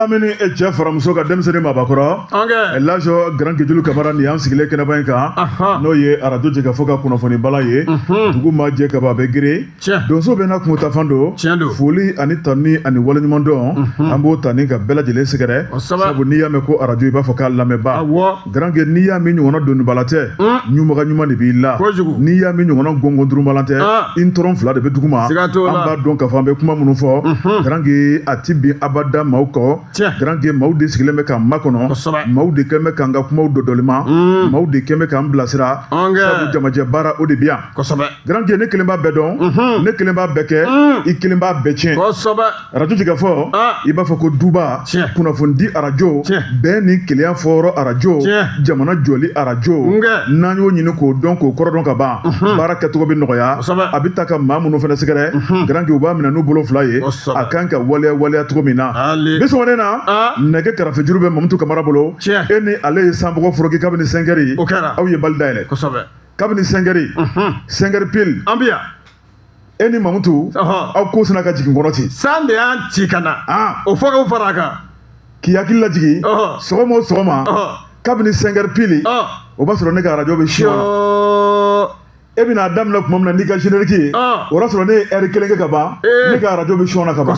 Lamini e cɛ faramuso ka denmisɛnnin mabakɔrɔ Elhadj Grand Kejulu Kamara nin y'an sigilen kɛnɛba in kan, n'o ye arajo Jɛkafɔ ka kunnafoni bala ye. Dugu ma jɛ kaban a bɛ gere, donso bɛɛ n'a kungotafan don. Foli ani tanuni ani waleɲumandɔn, an b'o ta ni ka bɛɛ lajɛlen sɛgɛrɛ, sabu n'i y'a mɛn ko arajo, i b'a fɔ k'a lamɛnbaa. Grand Ke, n'i y'a mɛn ɲɔgɔnna donibala tɛ, ɲumaga ɲuman de b'i la. N'i y'a mɛn ɲɔgɔnna gɔngɔn durumalan tɛ, i ntɔrɔn fila de bɛ duguma. An b'a dɔn k'a fɔ an bɛ kuma minnu fɔ, Grand Ke, a ti bin abada maaw kɔ. Grand Ke, maaw de sigilen bɛ k'an makɔnɔ, maaw de kɛn bɛ k'an ka kumaw dɔdɔlima, maaw de kɛn bɛ k'an bilasira, sabu jamajɛ baara o de bɛ yan. Grand Ke, ne kelen b'a bɛɛ dɔn, ne kelen b'a bɛɛ kɛ, i kelen b'a bɛɛ tiɲɛ. Arajo Jɛkafɔ, i b'a fɔ ko duba kunnafonidi arajo, bɛn ni kelenya fɔyɔrɔ arajo, jamana jɔli arajo. N'an y'o ɲini k'o dɔn k'o kɔrɔ dɔn ka ban, baara kɛcogo bɛ nɔgɔya. A bɛ ta ka maa minnu fana sɛgɛrɛ, Grand Ke, u b'a minɛ n'u bolo fila ye, a kan ka waleya waleya cogo min na. Bi sɔgɔmada in na, nɛgɛ karafejuru bɛ Mamutu Kamara bolo. E ni ale ye sanbɔgɔ foroki kabini 5 heures, aw ye bali dayɛlɛ kabini 5 heures, 5 heures pile. An bɛ yan. E ni Mamutu, aw ko sina ka jigin kɔnɔ ten. San de y'an ci ka na, o fɔ k'o fara a kan. K'i hakili lajigin, sɔgɔma o sɔgɔma, kabini 5 heures pile, o b'a sɔrɔ ne ka arajo bɛ si e bɛna a daminɛ tuma min na n'i ka générique ye, o y'a sɔrɔ ne ye heure kelen kɛ ka ban, ne ka arajo bɛ sɔn na ka ban.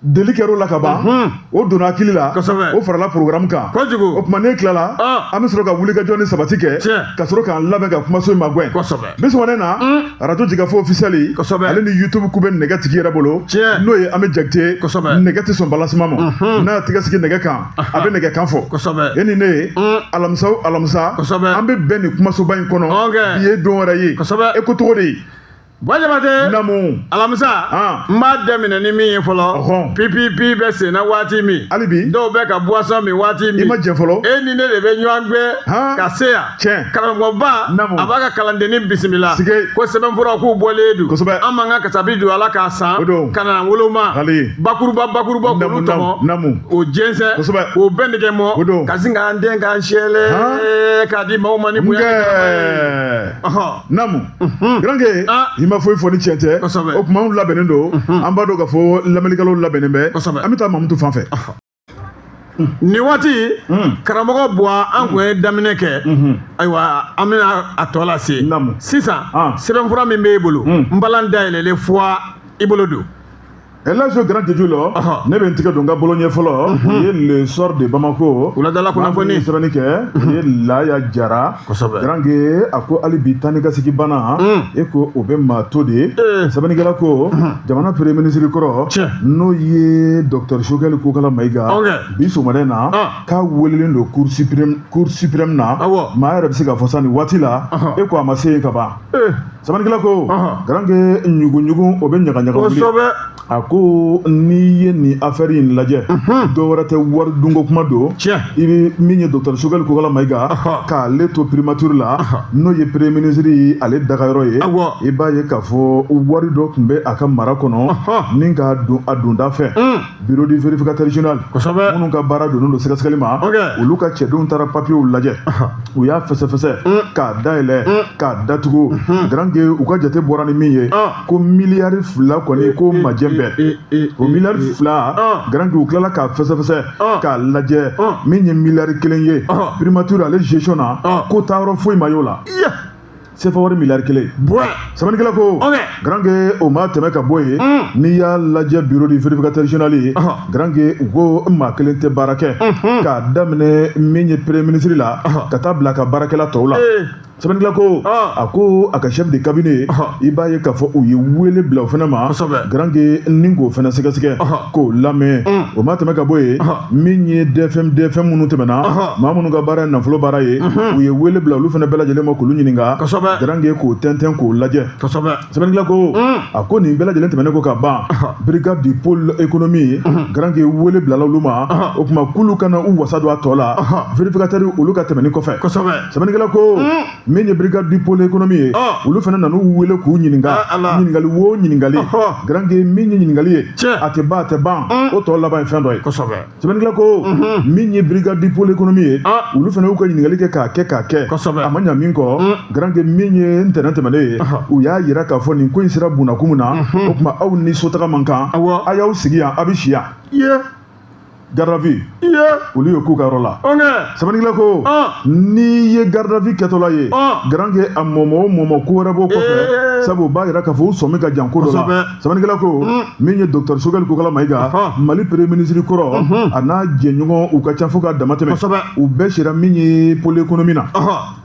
Deli kɛr'o la ka ban, o donna hakili la, o farala programme kan. Kojugu. O tuma n'e tilala, an bɛ sɔrɔ ka wulikajɔ ni sabati kɛ ka sɔrɔ k'an labɛn ka kumaso in magɛn. Bi sɔgɔmada in na, arajo Jɛkafɔ officiel, ale ni YouTube ku bɛ nɛgɛ tigi yɛrɛ bolo, n'o ye Ami Jakite. Nɛgɛ tɛ sɔn balasima ma, n'a y'a tɛgɛ sigi nɛgɛ kan, a bɛ nɛgɛ kan fɔ. E ni ne ye, alamisa o alamisa, an bɛ bɛn nin kumasoba in kɔnɔ. Bi ye don wɛrɛ ye, e ko cogo de ye? Buwa Jabate. Naamu. Alamisa, n b'a daminɛ ni min ye fɔlɔ, PPP bɛ sen na waati min, hali bi dɔw bɛ ka boisson min waati min, i ma jɛ fɔlɔ. E ni ne de bɛ ɲɔgɔn gɛn ka se yan. Karamɔgɔba, a b'a ka kalandennin bisimila ko sɛbɛnfura k'u bɔlen don. An m'an ka kasabi don ala k'a san ka na woloma bakuruba bakuruba k'olu tɔmɔ o jɛnsɛn k'o bɛɛ nɛgɛ mɔ ka sin k'an den k'an sɛlɛ k'a di maaw ma ni bonya ni karama ye. Naamu, Grand Ke, i ma foyi fɔ ni tiɲɛ tɛ. O tuma anw labɛnnen don, an b'a dɔn k'a fɔ lamɛnnikɛlaw labɛnnen bɛ. An bɛ taa Mamutu fan fɛ. Nin waati, karamɔgɔ Buwa, an kun ye daminɛ kɛ, ayiwa an bɛna a tɔ lase sisan. Sɛbɛnfura min b'e bolo, n balan dayɛlɛlen fɔ i bolo don. Elhadj Grand Kejulu, ne bɛ n tigɛ don n ka bolo ɲɛ fɔlɔ, o ye Le Soir de Bamako. Wuladala kunnafoni. Sɛbɛnni kɛ, o ye Laya Jara. Grand Ke, a ko hali bi taa ni ka segin bana, e ko o bɛ maa to de. Sɛbɛnnikɛla ko jamana premier ministre kɔrɔ, n'o ye docteur Choguel Kokala Mayiga, bi sɔgɔmada in na k'a welelen don cour suprême, cour suprême na. Maa yɛrɛ bɛ se k'a fɔ sa nin waati la, e ko a ma se yen ka ban. Sɛbɛnnikɛla ko, Grand Ke, ɲuguɲugu o bɛ ɲagaɲaga wuli. A ko n'i ye nin affaire in lajɛ, dɔ wɛrɛ tɛ, wari dunko kuma don. I bɛ min ye docteur Choguel Kokala Mayiga k'ale to primature la, n'o ye premier ministre ye, ale dagayɔrɔ ye, i b'a ye k'a fɔ wari dɔ tun bɛ a ka mara kɔnɔ ni k'a don a donda fɛ. Bureau du vérificateur général minnu ka baara donnen don sɛgɛsɛgɛli ma, olu ka cɛdenw taara papiyew lajɛ, u y'a fɛsɛfɛsɛ k'a dayɛlɛ k'a datugu. Grand Ke, u ka jate bɔra ni min ye, ko miliyari 2 kɔni ko majɛ bɛɛ o miliyari 2. Grand Ke, u tilala k'a fɛsɛfɛsɛ k'a lajɛ, min ye miliyari 1 ye primature ale gestion na, ko taayɔrɔ foyi ma y'o la, CFA wari miliyari 1. Sɛbɛnnikɛla ko, Grand Ke, o ma tɛmɛ ka bɔ yen, n'i y'a lajɛ bureau du vérificateur général ye, Grand Ke, u ko maa kelen tɛ baara kɛ, k'a daminɛ min ye premier ministre la ka taa bila a ka baarakɛla tɔw la. Sɛbɛnnikɛla ko, a ko a ka chef de cabinet, i b'a ye k'a fɔ u ye wele bila o fana ma, Grand Ke, ni k'o fana sɛgɛsɛgɛ k'o lamɛn. O ma tɛmɛ ka bɔ yen, min ye DFM, DFM minnu tɛmɛna, maa minnu ka baara ye nafolo baara ye, u ye wele bila olu fana bɛɛ lajɛlen ma k'olu ɲininka, Grand Ke, k'o tɛntɛn k'o lajɛ. Sɛbɛnnikɛla ko, a ko nin bɛɛ lajɛlen tɛmɛnen kɔ ka ban, brigade du pôle économie, Grand Ke, wele bilala olu ma. O tuma k'olu kana u wasa don a tɔ la, vérificateur olu ka tɛmɛni kɔfɛ. Sɛbɛnnikɛla ko, min ye brigade du pôle économie ye, olu fana nan'u wele k'u ɲininka ɲininkali wo ɲininkali. Grand Ke, min ye ɲininkali ye, a tɛ ban, a tɛ ban, o tɔ laban ye fɛn dɔ ye. Sɛbɛnnikɛla ko, min ye brigade du pôle économie ye, olu fana y'u ka ɲininkali kɛ k'a kɛ k'a kɛ, a ma ɲa min kɔ, Grand Ke, min ye ntɛnɛn tɛmɛnen ye, u y'a yira k'a fɔ nin ko in sera bunakun min na, o tuma aw ni sotaga man kan, a y'aw sigi yan, a bɛ si yan. Garde à vue olu ye k'u ka yɔrɔ la. Sɛbɛnnikɛla ko n'i ye garde à vue kɛtɔla ye, garankɛ, a mɔmɔ o mɔmɔ, ko wɛrɛ b'o kɔfɛ, sabu o b'a yira k'a fɔ u sɔmi ka jan ko dɔ la. Sɛbɛnnikɛla ko min ye docteur Choguel Kokala Mayiga, Mali premier ministre kɔrɔ, a n'a jɛɲɔgɔn u ka ca fo ka dama tɛmɛ, u bɛɛ sera min ye pôle économie na.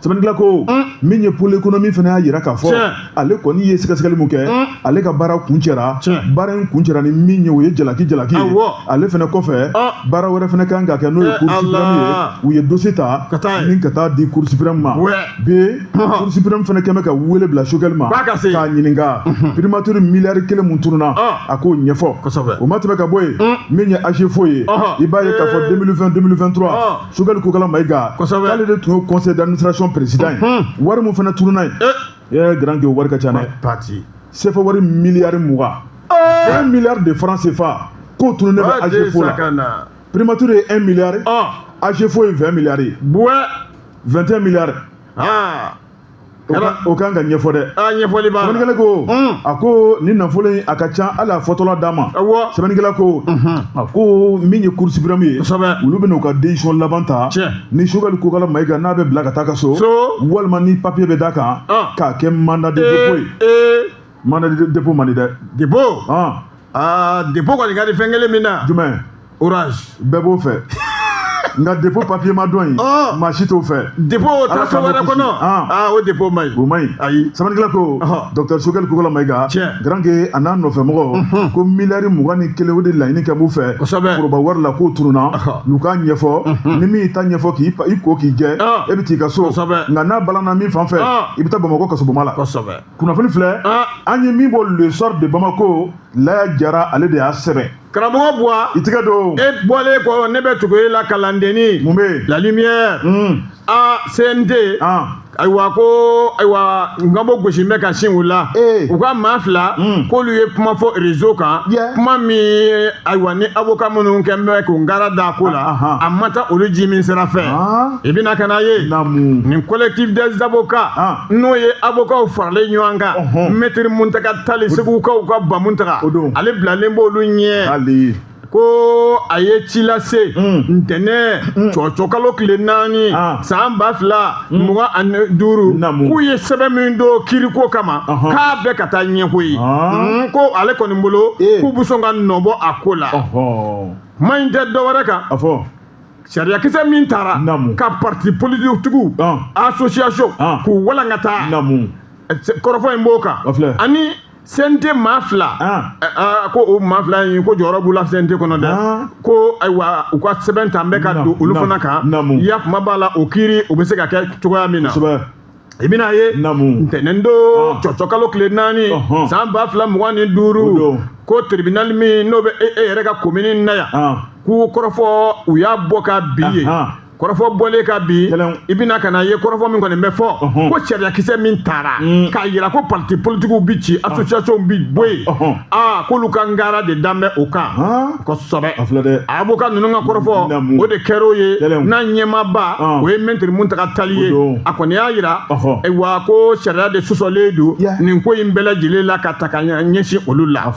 Sɛbɛnnikɛla ko min ye pôle économie fana y'a yira k'a fɔ ale kɔni ye sɛgɛsɛgɛli mun kɛ, ale ka baara kuncɛra. Baara in kuncɛra ni min ye, o ye jalaki jalaki ye. Ale fana kɔfɛ, baara wɛrɛ fana kan ka kɛ, n'o ye cour suprême ye. U ye dossier ta ni ka taa di cour suprême ma bi. Cour suprême fana kɛn bɛ ka wele bila Choguel ma k'a ɲininka primature miliyari 1 mun tununa, a k'o ɲɛfɔ. O ma tɛmɛ ka bɔ yen, min ye AGEFAU ye, i b'a ye k'a fɔ 2020 2023, Choguel Kokala Mayiga, k'ale de tun ye conseil d'administration président ye. Wari mun fana tununa yen, ee grand, o wari ka ca dɛ. CFA wari miliyari 20, 20 milliards de francs CFA, k'o tununnen bɛ AGEFAU la. Primature ye 1 milliard, AGEFAU ye 20 milliards ye. 21 milliards. O kan ka ɲɛfɔ dɛ. Ɲɛfɔli b'a la. Sɛbɛnnikɛla ko, a ko nin nafolo in, a ka ca hali a fɔtɔla d'a ma. Sɛbɛnnikɛla ko, a ko min ye cour suprême ye, olu bɛna u ka décision laban ta ni Choguel Kokala Mayiga n'a bɛ bila ka taa ka so, walima ni papier bɛ d'a kan k'a kɛ mandat de dépôt ye. Mandat de dépôt man di dɛ. Dépôt. Aa, dépôt kɔni ka di fɛn kelen min na. Jumɛn? Orange. Bɛɛ b'o fɛ, nka dépôt papier ma dɔn yen, maa si t'o fɛ. Dépôt ta so wɛrɛ kɔnɔ, aa, o dépôt man ɲi. O man ɲi. Ayi. Sɛbɛnnikɛla ko docteur Choguel Kokala Mayiga, garanke, a n'a nɔfɛmɔgɔ, ko miliyari 21, o de laɲini kɛ b'u fɛ foroba wari la, k'o tununa. N'u k'a ɲɛfɔ, ni min y'i ta ɲɛfɔ k'i i ko k'i jɛ, e bɛ t'i ka so. Nka n'a balana min fan fɛ, i bɛ taa Bamakɔ kasobonba la. Kunnafoni filɛ an ye min bɔ Le Soir de Bamako, Laya Jara, ale de y'a sɛbɛn. Karamɔgɔ Buwa. I tigɛ don. E bɔlen kɔ, ne bɛ tugu e la kalandenni. Mun bɛ yen? La Lumière. A CNT. Ayiwa, ko ayiwa, ngambo gosi bɛ ka sin u la. U ka maa fila k'olu ye kuma fɔ réseau kan. Kuma min, ayiwa, ni avocat minnu kɛ bɛ k'u ngara da ko la, a ma taa olu ji min sira fɛ. I bɛna ka na ye nin collectif des avocats, n'o ye avocats faralen ɲɔgɔn kan, maître Muntaga Tali, Segukaw ka ba Muntaga, ale bilalen b'olu ɲɛ ko a ye ci lase ntɛnɛn cɔcɔkalo tile 4 san 2025, k'u ye sɛbɛn min don kiiriko kama, k'a bɛ ka taa ɲɛko ye, ko ale kɔni bolo k'u bɛ sɔn ka nɔ bɔ a ko la. Kuma in tɛ dɔ wɛrɛ kan, sariyakisɛ min taara ka parti politiquetigiw, association, k'u walankata, kɔrɔfɔ in b'o kan, ani CNT maa fila, ko o maa fila in, ko jɔyɔrɔ b'u la CNT kɔnɔ dɛ, ko ayiwa, u ka sɛbɛn ta bɛ ka don olu fana kan. Ya kuma b'a la, o kiiri o bɛ se ka kɛ cogoya min na, i bɛna ye ntɛnɛn don cɔcɔkalo tile 4 san 2025, ko tribunal min n'o bɛ e yɛrɛ ka commune na yan, k'u kɔrɔfɔ u y'a bɔ ka bin yen. Kɔrɔfɔ bɔlen ka bin, i bɛna ka na ye kɔrɔfɔ min kɔni bɛ fɔ, ko sariyakisɛ min taara k'a yira ko parti politiquew bi ci, association bi bɔ yen, aa, k'olu ka ngara de dan bɛ o kan kosɛbɛ. Avocat ninnu ka kɔrɔfɔ, o de kɛra o ye. N'a ɲɛmaaba, o ye maître Muntaga Tali ye, a kɔni y'a yira, ayiwa, ko sariya de sɔsɔlen don nin ko in bɛɛ lajɛlen la ka ta ka ɲɛsin olu la.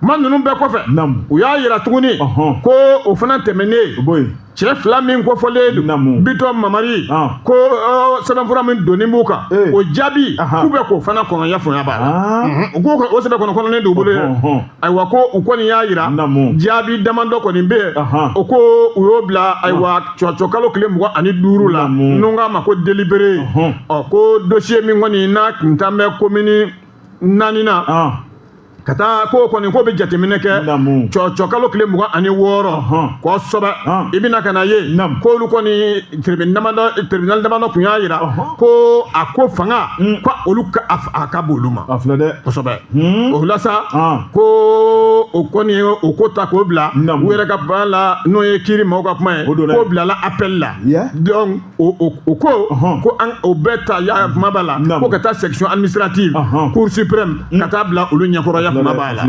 Kuma ninnu bɛɛ kɔfɛ, u y'a yira tuguni ko o fana tɛmɛnen, cɛ fila min kofɔlen don, Bitɔn Mamari, ko sɛbɛnfura min donnen b'u kan, o jaabi k'u bɛ k'o fana kɔnɔ. Yafaamuya b'a la, u k'o o sɛbɛn kɔnɔ kɔnɔnen don u bolo yɛrɛ. Ayiwa, ko u kɔni y'a yira, jaabi damadɔ kɔni bɛ yen, o ko u y'o bila, ayiwa, cɔcɔkalo tile 25 la, n'u k'a ma ko délibéré. Ɔ, ko dossier min kɔni n'a tun tan bɛ commune 4 na ka taa, ko kɔni ko bɛ jateminɛ kɛ cɔcɔkalo tile 26 kosɛbɛ. I bɛna ka na ye k'olu kɔni tribunal damadɔ tun y'a yira ko a ko fanga ko olu a ka bon olu ma kosɛbɛ. O la sa, ko o kɔni o ko ta k'o bila u yɛrɛ ka ban la, n'o ye kiiri maaw ka kuma ye, k'o bilala appel la. Donc o ko ko an o bɛɛ ta ya kuma b'a la, ko ka taa section administrative, cour suprême, ka taa bila olu ɲɛkɔrɔ. Ya kuma b'a la.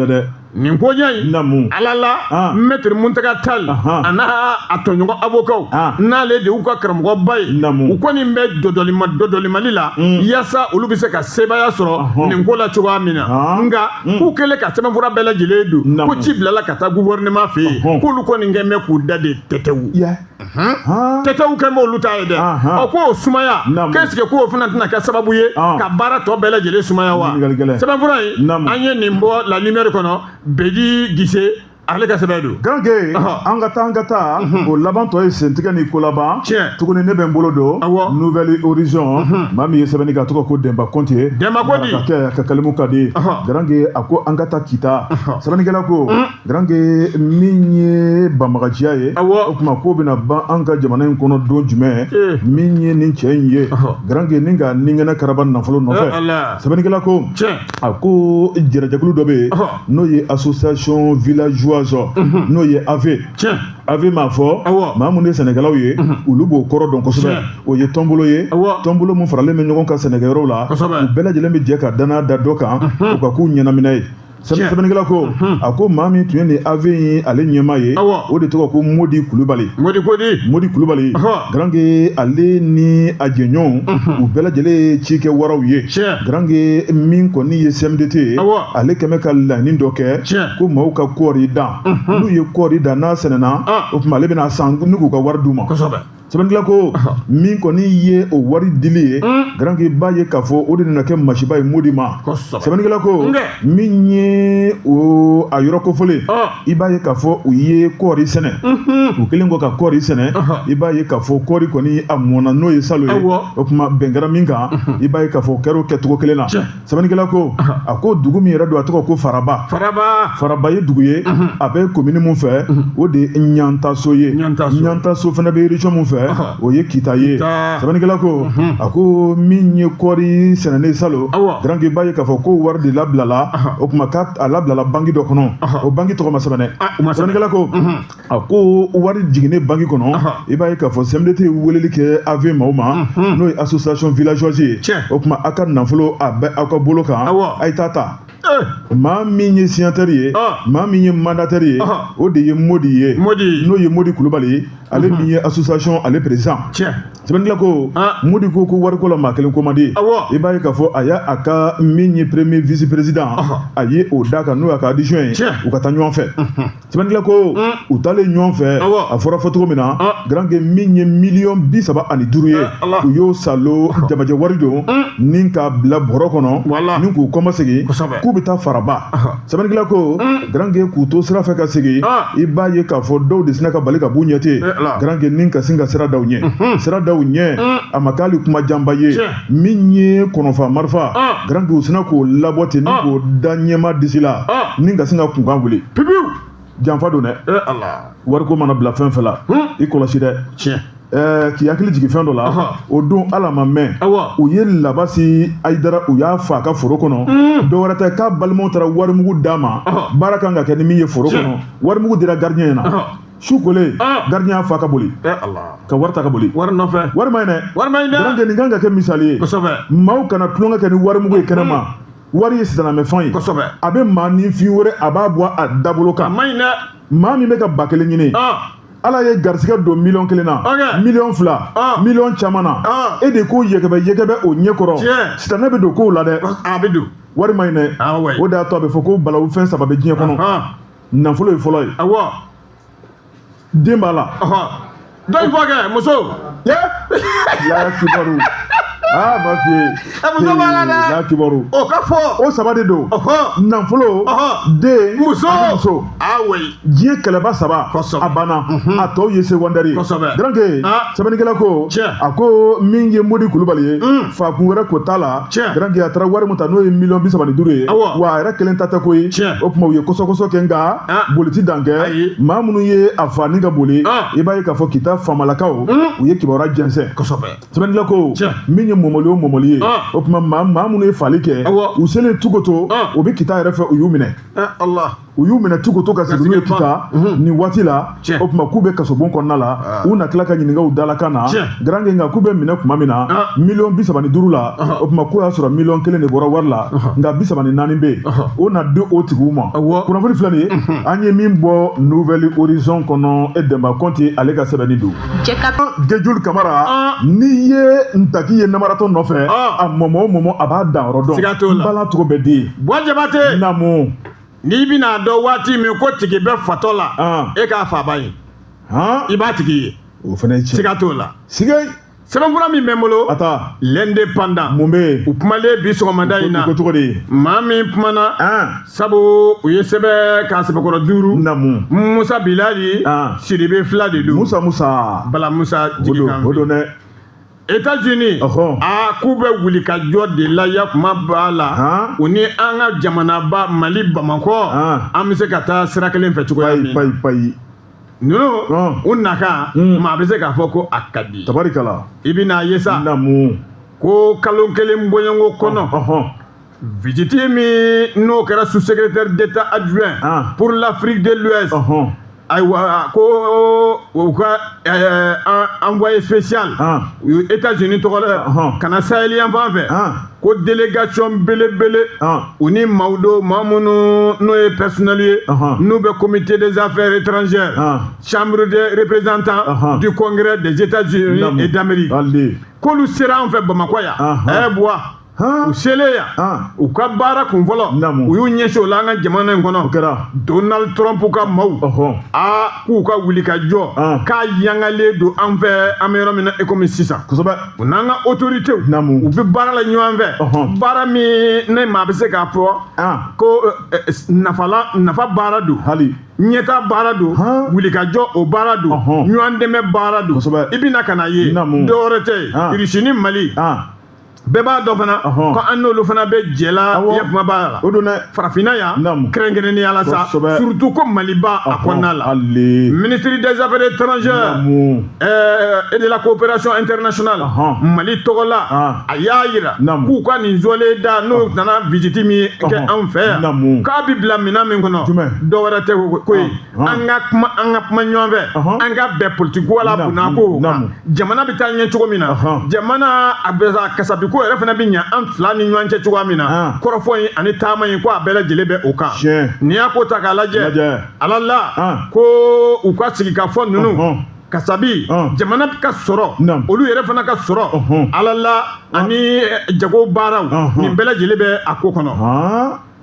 Nin koɲɛ in, Naamu. Ala la, Ah. Maître Muntaga Tall Ahan. a n'a a tɔɲɔgɔn avocat, Ah. n'ale de y'u ka karamɔgɔba ye, Naamu. u kɔni bɛ dɔdɔlima dɔdɔlimali la yaasa olu bɛ se ka sebaaya sɔrɔ nin ko la cogoya min na. Ah. Nka k'u kɛlen ka sɛbɛnfura bɛɛ lajɛlen don, Naamu. ko ci bilala ka taa gouvernement fɛ yen, k'olu kɔni kɛn bɛ k'u da de tɛtɛwu. Yeah. Ah. Tɛtɛw kɛn b'olu ta ye dɛ. Ahan. Ɔ, k'o sumaya, Naamu. qu'est-ce que k'o fana tɛna kɛ sababu ye Ah. ka baara tɔ bɛɛ lajɛlen sumaya wa? Ɲininkali gɛlɛn. Sɛbɛnfura in, Naamu. an ye nin bɔ La Lumière kɔnɔ, Beji Gise ale ka sɛbɛn don. Garanke, an ka taa, an ka taa, o laban tɔ ye sentigɛ ni ko laban. Tiɲɛ. Tuguni ne bɛ n bolo don Nouvel Horizon. Maa min ye sɛbɛnni kɛ, a tɔgɔ ko Denba Kɔnte. Denba Kɔnte. Marakakɛ, a ka kalimu ka di. Garanke, a ko an ka taa Kita. Sɛbɛnnikɛla ko, Garanke, min ye banbagaciya ye, o tuma k'o bɛna ban an ka jamana in kɔnɔ don jumɛn? Min ye nin cɛ in ye, Garanke, ni ka ninkɛnɛ karaba nafolo nɔfɛ. Eh, Ala. Sɛbɛnnikɛla ko, a ko jɛrɛjɛkulu dɔ bɛ yen, n'o ye association villageoise, n'o ye AV. AV m'a fɔ, maa minnu ye sɛnɛkɛlaw ye, olu b'o kɔrɔ dɔn kosɛbɛ. O ye tɔnbolo ye, tɔnbolo mun faralen bɛ ɲɔgɔn kan sɛnɛkɛyɔrɔw la. U bɛɛ lajɛlen bɛ jɛ ka danaya da dɔ kan, o ka k'u ɲɛnaminɛ ye. Sɛbɛnnikɛla ko, a ko maa min tun ye nin AV in ale ɲɛmaa ye, o de tɔgɔ ko Modi Kulubali. Modi Kodi. Modi Kulubali. Garanke, ale ni a jɛɲɔgɔnw, u bɛɛ lajɛlen ye cikɛ waraw ye. Garanke, min kɔni ye CMDT ye, ale kɛmɛ ka laɲini dɔ kɛ ko maaw ka kɔɔri dan. N'u ye kɔɔri dan, n'a sɛnɛna, o tuma ale bɛna san n'u k'u ka wari d'u ma. Sɛbɛnnikɛla ko, min kɔni ye o wari dili ye, Garanke, b'a ye k'a fɔ o de nana kɛ masiba ye Modi ma. Sɛbɛnnikɛla ko, min ye o a yɔrɔ kofɔlen, i b'a ye k'a fɔ u ye kɔɔri sɛnɛ. U kɛlen kɔ ka kɔɔri sɛnɛ, i b'a ye k'a fɔ kɔɔri kɔni a mɔnna, n'o ye salo ye. O tuma bɛn kɛra min kan, i b'a ye k'a fɔ o kɛra o kɛcogo kelen na. Sɛbɛnnikɛla ko, a ko dugu min yɛrɛ don, a tɔgɔ ko Faraba. Faraba ye dugu ye, a bɛ komini mun fɛ, o de ye Ɲantaso ye. Ɲantaso fana bɛ région mun fɛ, o ye Kita ye. Sɛbɛnnikɛla ko, a ko min ye kɔɔri sɛnɛnen salo, Garanke, b'a ye k'a fɔ ko wari de labilala. O tuma k'a labilala banki dɔ kɔnɔ, o banki tɔgɔ ma sɛbɛn dɛ. Sɛbɛnnikɛla ko, a ko wari jiginnen banki kɔnɔ, i b'a ye k'a fɔ CMDT ye weleli kɛ AV maaw ma, n'o ye association villageoise ye. O tuma aw ka nafolo a bɛ aw ka bolo kan, a ye taa ta. Maa min ye signataire ye, maa min ye mandataire ye, o de ye Modi ye, n'o ye Modi Kulubali ye, ale min ye association ale président. Sɛbɛnnikɛla ko, Modi ko ko wariko la maa kelen ko man di. I b'a ye k'a fɔ a y'a a ka min ye premier vice président, a ye o d'a kan, n'o y'a ka adjoint ye, u ka taa ɲɔgɔn fɛ. Sɛbɛnnikɛla ko, u taalen ɲɔgɔn fɛ, a fɔra fɔcogo min na, Garanke, min ye 35 miliyɔn ye, u y'o salo jamajɛ wari don ni k'a bila bɔrɔ kɔnɔ ni k'u kɔmasegin k'u bɛ taa Faraba. Sɛbɛnnikɛla ko, Garanke, k'u to sira fɛ ka segin, i b'a ye k'a fɔ dɔw de sina ka bali ka b'u ɲɛ ten. Garanke, ni ka sin ka sira da u ɲɛ, sira da u ɲɛ, a ma k'ale kuma janba ye. Min ye kɔnɔfa marifa, Garanke, u sina k'o labɔ ten ni k'o da ɲɛma disi la ni ka sin ka kunkan wuli. Janfa don dɛ. Wariko mana bila fɛn fɛn la, i kɔlɔsi dɛ. K'i hakili jigin fɛn dɔ la, o don ala ma mɛn, u ye Labasi Ayidara, u y'a fa a ka foro kɔnɔ. Dɔ wɛrɛ tɛ, k'a balimaw taara warimugu d'a ma, baara kan ka kɛ ni min ye foro kɔnɔ. Warimugu dira gardien ɲɛna su kolen, gardien y'a fa ka boli ka wari ta ka boli. Wari nɔfɛ. Wari ma ɲi dɛ. Wari ma ɲi dɛ. Garanke, nin kan ka kɛ misali ye. Maaw kana tulonkɛ kɛ ni warimugu ye kɛnɛma. Wari ye sitanɛmɛfɛn ye. A bɛ maa ni fin wɛrɛ, a b'a bɔ a dabolo kan. A ma ɲi dɛ. Maa min bɛ ka 1000 ɲini, Ala ye garisigɛ don 1,000,000 na, 2,000,000, miliyɔn caman na, e de ko yɛgɛbɛ yɛgɛbɛ o ɲɛ kɔrɔ. Sitanɛ bɛ don kow la dɛ. A bɛ don. Wari ma ɲi dɛ. O de y'a to a bɛ fɔ ko balawu fɛn saba bɛ diɲɛ kɔnɔ. Nafolo ye fɔlɔ ye. Den b'a la. Dɔ in fɔ kɛ muso. La kibaru. Ah, ma f'i ye. Muso b'a la dɛ. La kibaru. O ka fɔ. O saba de don. Nafolo. Den. Muso. Muso. Ah oui. Diɲɛ kɛlɛba saba. A banna. A tɔw ye secondaire ye. Garanke, sɛbɛnnikɛla ko, a ko min ye Modi Kulubali ye, fakun wɛrɛ ko t'a la. Garanke, a taara wari min ta, n'o ye 35 miliyɔn ye. Wa a yɛrɛ kelen ta tɛ ko ye. O tuma u ye kɔsɔkɔsɔ kɛ, nka boli ti dan kɛ. Maa minnu ye a fa ni ka boli, i b'a ye k'a fɔ Kita famalakaw, u ye kibaruya jɛnsɛn. Sɛbɛnnikɛla ko, min ye mɔmɔli o mɔmɔli ye, o tuma maa minnu ye fali kɛ, u selen Tukoto, o bɛ Kita yɛrɛ fɛ, u y'u minɛ. U y'u minɛ tukoto ka segin n'u ye Kita nin waati la. O tuma k'u bɛ kasobon kɔnɔna la, u na tila ka ɲininka u dalakan na. Garange, nka k'u bɛ minɛ tuma min na, 35 miliyɔn la, o tuma k'o y'a sɔrɔ 1 miliyɔn de bɔra wari la, nka 34 bɛ yen, o na di o tigiw ma. Kunnafoni filɛ nin ye, an ye min bɔ Nouvel Horizon kɔnɔ, e Denba Kɔnte ale ka sɛbɛnni don. Gejul Kamara, n'i ye ntaki ye namaratɔ nɔfɛ, a mɔmɔ o mɔmɔ, a b'a dan yɔrɔ dɔn. Siga t'o la. N bala tɔgɔ bɛ den. Buwa Jabate. Naamu. N'i bɛna dɔn waati min ko tigi bɛ fatɔ la, e k'a faba ye, i b'a tigi ye. O fana ye tiɲɛ. Siga t'o la. Siga. Sɛbɛnfura min bɛ n bolo, a taa. L'Indépendant. Mun bɛ yen? U kumalen bi sɔgɔmada in na. U ko cogo di? Maa min kumana, sabu u ye sɛbɛn k'a sɛbɛkɔrɔ duuru. Naamu. Musa Bilali Sidibe fila de don. Musa Musa. Bala Musa jigi kan. O don dɛ. États-Unis, a k'u bɛ wuli ka jɔ de la, yakuma b'a la, u ni an ka jamanaba Mali Bamakɔ, an bɛ se ka taa sira kelen fɛ cogoya min na. Payi payi. Ninnu u nakan, maa bɛ se k'a fɔ ko a ka di. Tabarikala. I bɛ n'a ye sa. Naamu. Ko kalo kelen bɔɲɔgɔnko kɔnɔ, visite min n'o kɛra sous-secrétaire d'État adjoint pour l'Afrique de l'Ouest, ayiwa, ko u ka envoyé spécial États-Unis tɔgɔ la ka na Sahel yan fan fɛ, ko délégation belebele, u ni maaw don, maa minnu n'o ye personnel ye, n'u bɛ comité des affaires étrangères, chambre des représentants du Congrès des États-Unis et d'Amérique, k'olu sera an fɛ Bamakɔ yan. Buwa, u selen yan, u ka baara kun fɔlɔ, u y'u ɲɛsin o la an ka jamana in kɔnɔ. Donald Trump ka maaw, aa, k'u ka wuli ka jɔ k'a yangalen don an fɛ, an bɛ yɔrɔ min na i komi sisan. U n'an ka autorités, u bɛ baara la ɲɔgɔn fɛ, baara min ne maa bɛ se k'a fɔ ko nafala nafa baara don, ɲɛta baara don, wulikajɔ o baara don, ɲɔgɔn dɛmɛ baara don. I bɛna ka na ye, dɔwɛrɛ tɛ yen, Irisi ni Mali, bɛɛ b'a dɔn fana ko an n'olu fana bɛ jɛ la, yakuma b'a la farafinna yan, kɛrɛnkɛrɛnnenya la sa, surtout ko Maliba a kɔnɔna la. Ministre des affaires étrangères et de la coopération internationale Mali tɔgɔ la, a y'a yira k'u ka nin jɔlen da n'o nana visite min kɛ anw fɛ yan, k'a bi bila minɛn min kɔnɔ, dɔwɛrɛ tɛ ko ye, an ka kuma, an ka kuma ɲɔgɔn fɛ, an ka bɛn politique ko la, bunako kan, jamana bɛ taa ɲɛ cogo min na, jamana a bɛ kasabi ko yɛrɛ fana bɛ ɲɛ an fila ni ɲɔgɔn cɛ cogoya min na. Kɔrɔfɔ in ani taama in, ko a bɛɛ lajɛlen bɛ o kan. N'i y'a ko ta k'a lajɛ, ala la ko u ka sigi ka fɔ ninnu kasabi jamana ka sɔrɔ, olu yɛrɛ fana ka sɔrɔ, ala la ani jago baaraw, nin bɛɛ lajɛlen bɛ a ko kɔnɔ.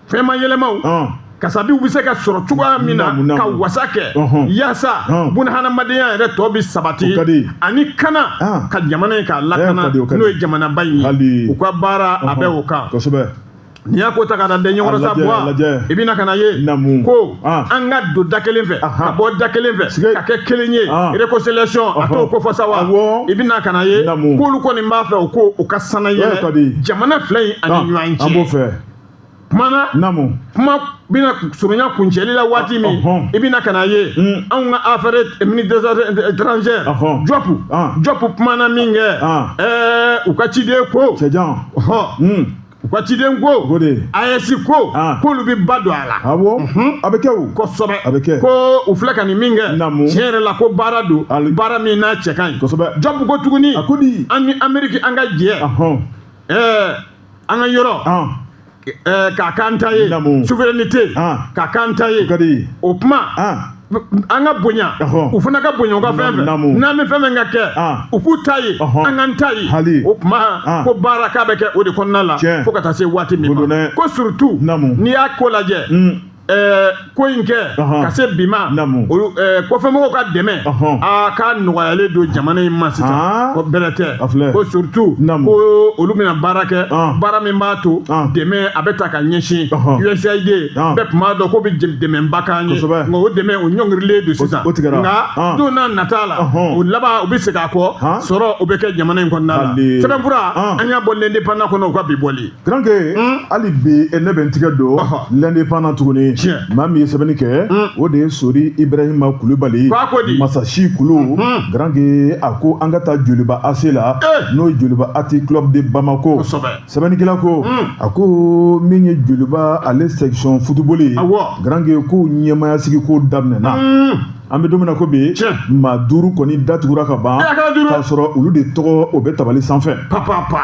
Fɛn ma yɛlɛmaw, kasabiw bɛ se ka sɔrɔ cogoya min na ka wasa kɛ, yaasa bunahadamadenya yɛrɛ tɔ bɛ sabati, ani kana ka jamana in k'a lakana, n'o ye jamanaba in ye. U ka baara a bɛ o kan. N'i y'a ko ta k'a da ɲɛkɔrɔ sa, Buwa, i bɛna ka na ye ko an ka don da kelen fɛ, ka bɔ da kelen fɛ, ka kɛ kelen ye, réconciliation, a t'o ko fɔ sa wa? I bɛna ka na ye k'olu kɔni b'a fɛ o ko u ka sanu yɛlɛ jamana fila in ani ɲɔgɔn cɛ. Kumana kuma bɛna surunya kuncɛli la waati min, i bɛna ka na ye anw ka affaire ministre des affaires étrangères Diop Diop kumana min kɛ, u ka ciden ko, u ka ciden ko AES ko k'olu bɛ ba don a la. Awɔ, a bɛ kɛ o. Kosɛbɛ. A bɛ kɛ. Ko u filɛ ka nin min kɛ, tiɲɛ yɛrɛ la, ko baara don, baara min n'a cɛ ka ɲi. Diop ko tuguni, an ni Amérique an ka jɛ, an ka yɔrɔ k'a k'an ta ye, souveraineté k'a k'an ta ye, o kuma an ka bonya, u fana ka bonya u ka fɛn fɛ, n'an bɛ fɛn fɛn ka kɛ, u k'u ta ye, an k'an ta ye. O kuma ko baara k'a bɛ kɛ o de kɔnɔna la fo ka taa se waati min ma, ko surtout n'i y'a ko lajɛ, ko in kɛ ka se bi ma, kɔfɛmɔgɔw ka dɛmɛ a ka nɔgɔyalen don jamana in ma sisan, ko bɛrɛ tɛ, ko surtout ko olu bɛna baara kɛ, baara min b'a to dɛmɛ a bɛ ta ka ɲɛsin USAID. Bɛɛ tun b'a dɔn ko bɛ dɛmɛba k'an ye, nka o dɛmɛ o ɲɔngirilen don sisan, nka don n'a nata la, o laban u bɛ segin a kɔ sɔrɔ o bɛ kɛ jamana in kɔnɔna la. Sɛbɛnfura an y'a bɔ L'Indépendant kɔnɔ, u ka bi bɔli. Garanke, hali bi ne bɛ n tigɛ don L'Indépendant tuguni. Maa min ye sɛbɛnni kɛ, o de ye Sori Ibrahima Kulubali, Masasi Kulu. Garange a ko an ka taa Joliba AC la, n'o ye Joliba Athletic Club de Bamako. Sɛbɛnnikɛla ko, a ko min ye Joliba ale section football ye, Garange ko ɲɛmaaya sigi ko daminɛna. An bɛ don min na ko bi, maa 5 kɔni datugura ka ban, k'a sɔrɔ olu de tɔgɔ o bɛ tabali sanfɛ.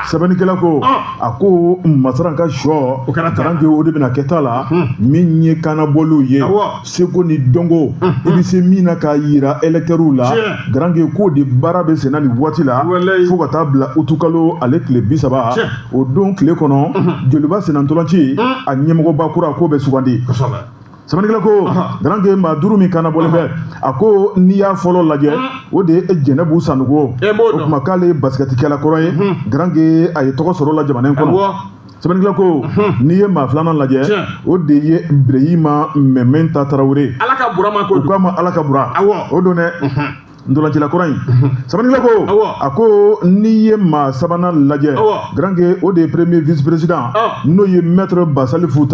Sɛbɛnnikɛla ko, a ko masaran ka sɔ, Garange o de bɛna kɛ ta la, min ye kannabɔliw ye, seko ni dɔnko, i bɛ se min na k'a yira électeurs la. Garange k'o de baara bɛ senna nin waati la, fo ka taa bila utukalo ale tile 30, o don tile kɔnɔ, Joliba sennantolaci a ɲɛmɔgɔba kura k'o bɛ sugandi. Sɛbɛnnikɛla ko, Garange maa 5 min kannabɔlen bɛ, a ko n'i y'a fɔlɔ lajɛ, o de ye Jɛnɛbu Sanogo. O tuma k'ale ye basikɛtikɛla kɔrɔ ye. Garange a ye tɔgɔ sɔrɔ la jamana in kɔnɔ. Sɛbɛnnikɛla ko, n'i ye maa filanan lajɛ, o de ye Birehima Mɛmɛnta Tarawele. Ala ka bura ma ko u k'a ma Ala ka bura, o don dɛ, ntolacila kɔrɔ in. Sɛbɛnnikɛla ko, a ko n'i ye maa sabanan lajɛ, Garange o de ye premier vice président, n'o ye maître Basalifu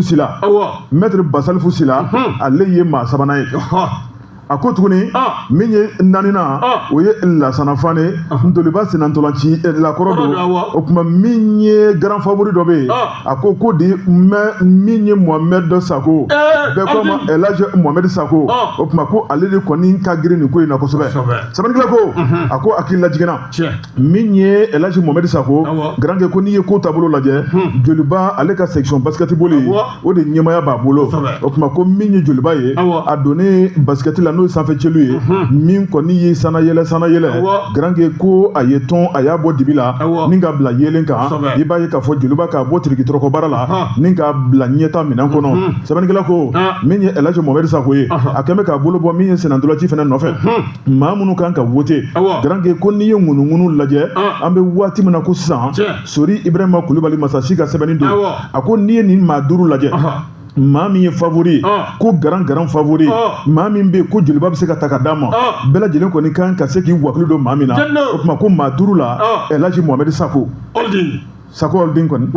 Sila. Maître Basalifu Sila, ale ye maa sabanan ye. A ko tuguni, min ye naaninan, o ye Lasana Fane, Ntoliba sennantolaci lakɔrɔ don. O tuma min ye grand favori dɔ bɛ yen, a ko ko de min ye Mohamed Sako, bɛɛ ko a ma El Hadj Mohamed Sako. O tuma ko ale de kɔni ka girin nin ko in na kosɛbɛ. Sɛbɛnnikɛla ko, a ko hakili lajiginna, min ye El Hadj Mohamed Sako, Garange ko n'i ye ko taabolo lajɛ, Joliba ale ka section basketball ye, o de ɲɛmaaya b'a bolo. O tuma ko min ye Joliba ye, a donnen basket la, n'o ye sanfɛ celu ye, min kɔni ye sanayɛlɛ, Garange ko a ye tɔn, a y'a bɔ dibi la ni ka bila yeelen kan. I b'a ye k'a fɔ Joliba k'a bɔ tiriki tɔrɔkɔ baara la ni k'a bila ɲɛta minɛn kɔnɔ. Sɛbɛnnikɛla ko, min ye El Hadj Mohamed Sako ye, a kɛn bɛ k'a bolo bɔ min ye sennantolaci fɛnɛ nɔfɛ, maa minnu kan ka wote. Garange ko n'i ye ŋunuŋunu lajɛ, an bɛ waati min na ko sisan, Sori Ibrahima Kulubali Masasi ka sɛbɛnni don. A ko n'i ye nin maa 5 lajɛ, maa min ye favori, ko garan favori, maa min bɛ yen ko Joliba bɛ se ka ta ka d'a ma, bɛɛ lajɛlen kɔni kan ka se k'i wakili don maa min na. O tuma ko maa 5 la, El Hadj Mohamed Sako, Sako Holding kɔni.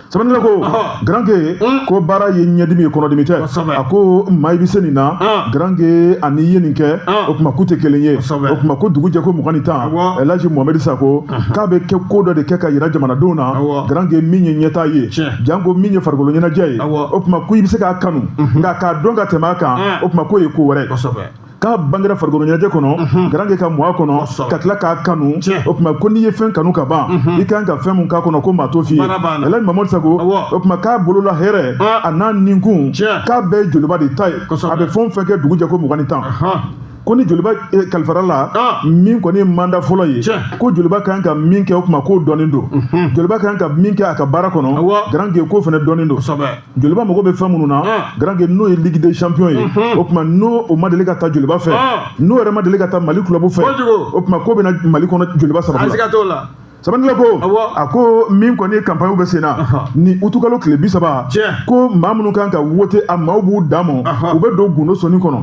Sɛbɛnnikɛla ko, Garange ko baara ye ɲɛdimi ye, kɔnɔdimi tɛ. A ko maa i bɛ se nin na, Garange ani i ye nin kɛ, o tuma k'u tɛ kelen ye. O tuma ko dugu jɛ ko 20 ni 10, El Hadj Mohamed Sako k'a bɛ kɛ ko dɔ de kɛ ka yira jamanadenw na. Garange min ye ɲɛtaa ye, janko min ye farikolo ɲɛnajɛ ye, o tuma ko i bɛ se k'a kanu, nka k'a dɔn ka tɛmɛ a kan, o tuma k'o ye ko wɛrɛ ye. K'a bangera farikolo ɲɛnajɛ kɔnɔ, Garange ka mɔ a kɔnɔ, ka tila k'a kanu. O tuma ko n'i ye fɛn kanu ka ban, i kan ka fɛn mun k'a kɔnɔ, ko maa t'o f'i ye. El Hadj Mohamed Sako, o tuma k'a bolola hɛrɛ a n'a ninkun, k'a bɛɛ ye Joliba de ta ye. A bɛ fɛn o fɛn kɛ dugu jɛ ko 20 ni 10, ko ni Joliba kalifara la, min kɔni ye mandat fɔlɔ ye, ko Joliba kan ka min kɛ, o tuma k'o dɔnnen don. Joliba kan ka min kɛ a ka baara kɔnɔ, Garange k'o fana dɔnnen don. Joliba mago bɛ fɛn minnu na, Garange n'o ye Ligue des champions ye, o tuma n'o o ma deli ka taa Joliba fɛ, n'o yɛrɛ ma deli ka taa Mali club fɛ, o tuma k'o bɛna Mali kɔnɔ Joliba sababu la. Sɛbɛnnikɛla ko, a ko min kɔni ye campagne bɛ sen na ni utukalo tile 30, ko maa minnu kan ka wote, a maaw b'u dan mɔ, u bɛ don gundo sɔnni kɔnɔ